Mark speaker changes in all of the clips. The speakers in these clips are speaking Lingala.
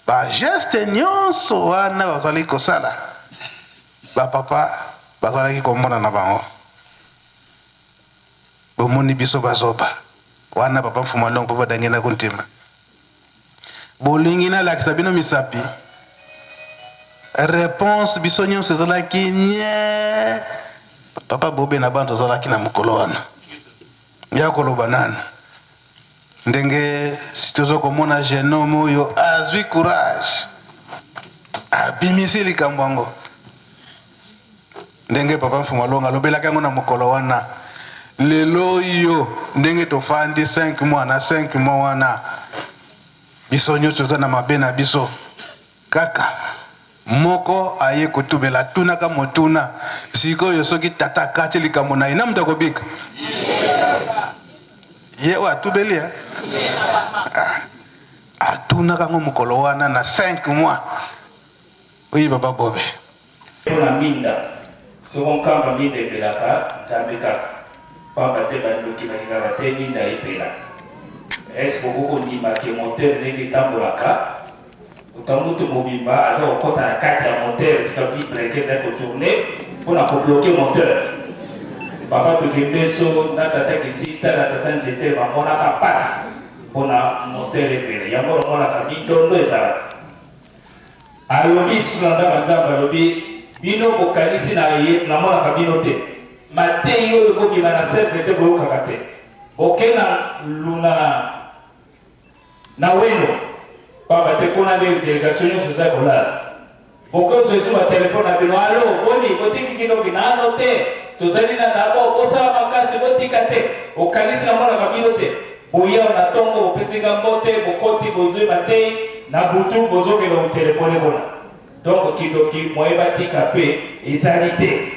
Speaker 1: Ba gestes nionso wana bazalaki kosala, ba papa bazalaki komona na bango. Bomoni biso bazoba wana, papa Mfumu Alongo, papa Dangenda Kuntima. Bolingi nalakisa bino misapi? Reponse biso nionso ezalaki nye. Papa Bobe na bantu azalaki na mokolo wana ya koloba nanu ndenge si tozo komona jeune homme oyo azwi courage abimisi likambo yango ndenge papa Mfumu Alonga alobelaki yango na mokolo wana. Lelo oyo ndenge tofandi 5 mois na 5 mois wana, biso nyonso toza na mabe na biso kaka moko aye kotubela atunaka motuna sikoyo soki tata akati likambo na ye na moto akobika ye oyo atubeli eh? Ah, atunaka yango mokolo wana na 5 mois oyi baba bobe
Speaker 2: Mpo na minda, soko nkamba minda epelaka, Nzambe kaka. Pamba te bandoki balingaka te minda epela. Est-ce que okoki kondima ke moteur ndenge etambolaka, moto mutu mobimba aza kokota na kati ya moteur esika vibreke ezali ko tourner mpo na ko bloquer moteur. Papa Tokembeso na tata Kisita na tata Nzetele bamonaka pasi mpo na moteur epela. Yango namonaka mindondo ezalaka. Alobi lisusu na ndako ya Nzambe, alobi, Bino bokanisi na ye, namonaka bino te? Mateyi oyo ekobima na cercle te, boyokaka te? Boke na luna na welo, pamba te kuna nde delegation nyonso eza kolala. Bokozwa lisusu ba telefone na bino, Alo, boni, botiki kindoki? Nano te, tozali na nabo, bosala makasi, botika te. Okanisi namonaka bino te? Boye awa na tongo bopesi nga mbote, bokoti bozui mateyi, na butu bozokende ko telephone kuna. Donc kindoki moyen batika pe ezali te.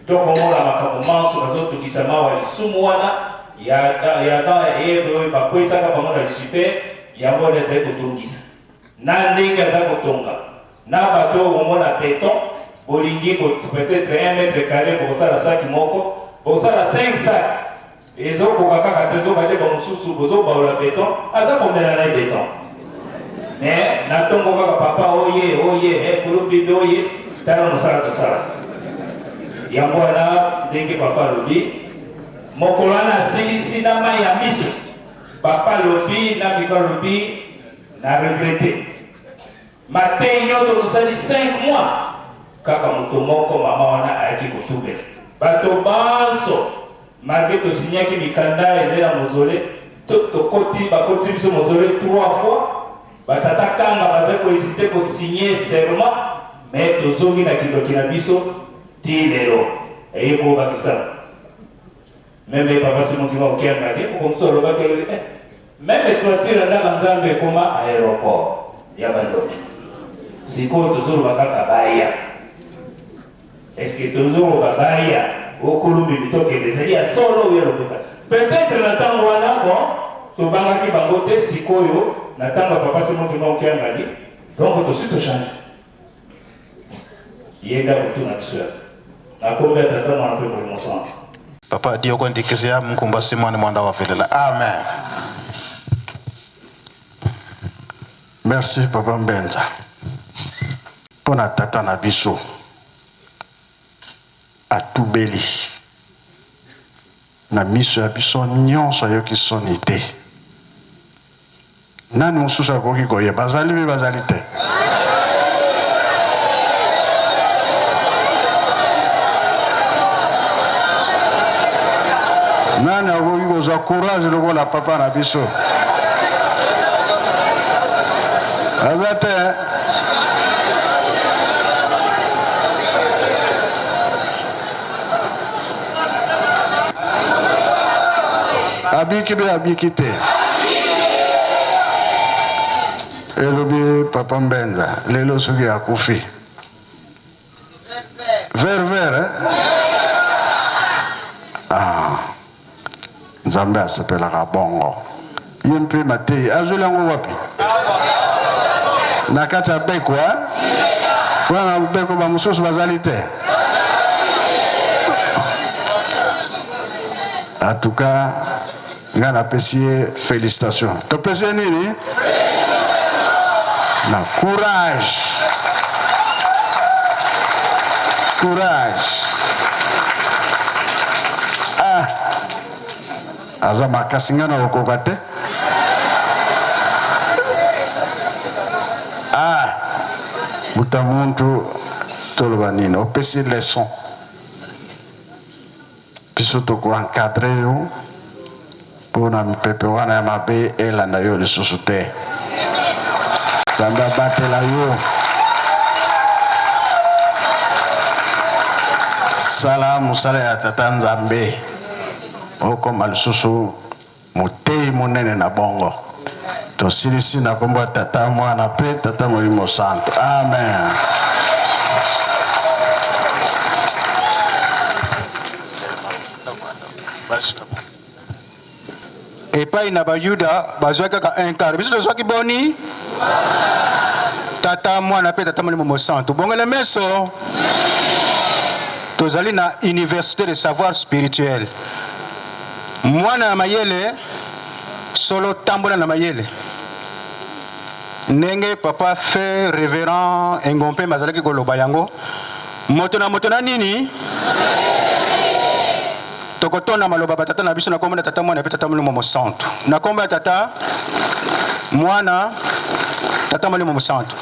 Speaker 2: Tokomona makambo manso bazotungisa mawa lisumu wana ya ya Adam ya Eve oyo bakwesaka bango na Lucifer, yango wana ezali kotungisa na ndenge aza kotonga na bato oyo komona beton bolingi peut-être 1 mètre carré bokosala saki moko bokosala 5 sac Ezo koka kaka te nzoka te ba mususu bozo baola beton aza komela naye beton mais na tongo kaka papa oye oye eh kulumbi oye tala mosala tosala yango wana ndenge papa alobi mokolo wana asilisi na mai ya miso papa alobi na miko alobi na regrete Mateyi nionso tosali 5 mois kaka moto moko mama wana ayaki kotubela bato banso malgre to signaki mikanda ezali na mausolee tokoti bakotisi biso mausolee 3 fois ba tata kanga bazali ko hesite ko signe serment mais tozongi na kindoki na biso ti lelo eye kobakisa Meme papa Simon Kimbangu Kiangani moko mosusu alobaki alobi eh, meme toiture ya ndako ya Nzambe ekoma aéroport ya bandoki. Sikoyo tozoloba kaka baya, eske tozoloba baya okolumbi mitokende ezali ya solo oyo lokuta? Peut-être na ntango wana bon tobangaki bango te, sikoyo na ntango ya papa Simon Kimbangu Kiangani donc tosi tochange Ye nde akotuna biso yango. Na kombo ya Tata, Mwana mpe Molimo Santu.
Speaker 1: Papa Diogo Ndikizia Mkumba Simon Mwanda wa Velela. Amen.
Speaker 3: Merci Papa Mbenza mpo na tata na biso atubeli na miso ya biso nyonso, ayoki soni te. Nani mosusu akoki koyeba? Bazali mpe bazali te. Nani akoki kozwa courage lokola papa na biso? Aza te. Eh? Abiki be abiki te. Elobi papa Mbenza lelo soki akufi ver ver eh? Ah, Nzambe asepelaka bongo. Ye mpe mateyi azweli yango wapi? Na kati ya beko eh? Wana beko ba mosusu bazali te. En tout cas, nga napesi ye félicitation. Topesi ye nini? Na courage, courage. Ah, aza makasi, ngai nakokoka te. Ah, buta muntu, toloba nini? Opesi leçon, biso tokoencadre yo mpona mipepe wana ya mabe elanda yo lisusu te. Nzambe abatela yo. Sala mosala ya tata Nzambe, okoma lisusu moteyi monene na bongo. Tosilisi na nkombo ya Tata, Mwana mpe Tata Molimo Santo. Amen.
Speaker 1: Epai na Bayuda bazwaki kaka un quart, biso tozwaki boni? Tata, Mwana mpe Tata Molimo Mosantu. Bongele meso, tozali na université de savoir spirituel. Mwana ya mayele solo, tambola na mayele. Ndenge papa fe révérend Engompembe azalaki koloba yango, moto na moto na nini tokotonda maloba batata na biso na kombo na Tata, Mwana mpe Tata Molimo Mosantu. Na kombo ya Tata, Mwana, Tata Molimo Mosantu.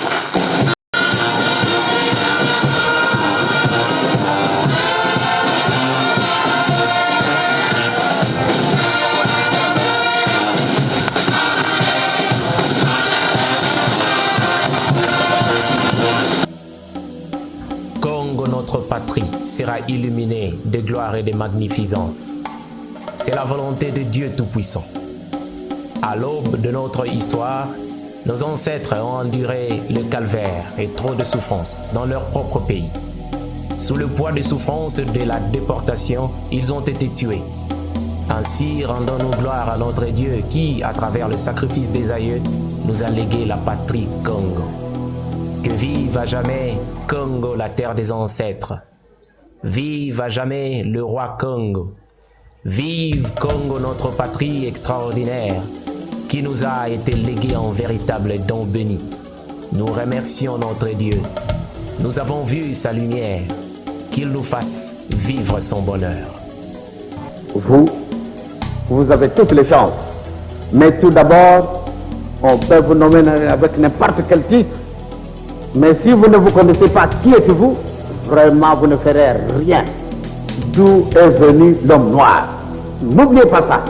Speaker 4: Congo, notre patrie, sera illuminée de gloire et de magnificence. C'est la volonté de Dieu Tout-Puissant. À l'aube de notre histoire, nos ancêtres ont enduré le calvaire et trop de souffrances dans leur propre pays. Sous le poids des souffrances de la déportation, ils ont été tués. Ainsi, rendons-nous gloire à notre Dieu qui, à travers le sacrifice des aïeux, nous a légué la patrie Congo. Que vive à jamais Congo, la terre des ancêtres. Vive à jamais le roi Congo. Vive Congo, notre patrie extraordinaire, qui nous a été léguée en véritable don béni. Nous remercions notre Dieu. Nous avons vu sa lumière. Qu'il nous fasse vivre son bonheur.
Speaker 5: Vous, vous avez toutes les chances. Mais tout d'abord, on peut vous nommer avec n'importe quel titre. Mais si vous ne vous connaissez pas, qui êtes-vous? Vraiment, vous ne ferez rien. D'où est venu l'homme noir? N'oubliez pas ça.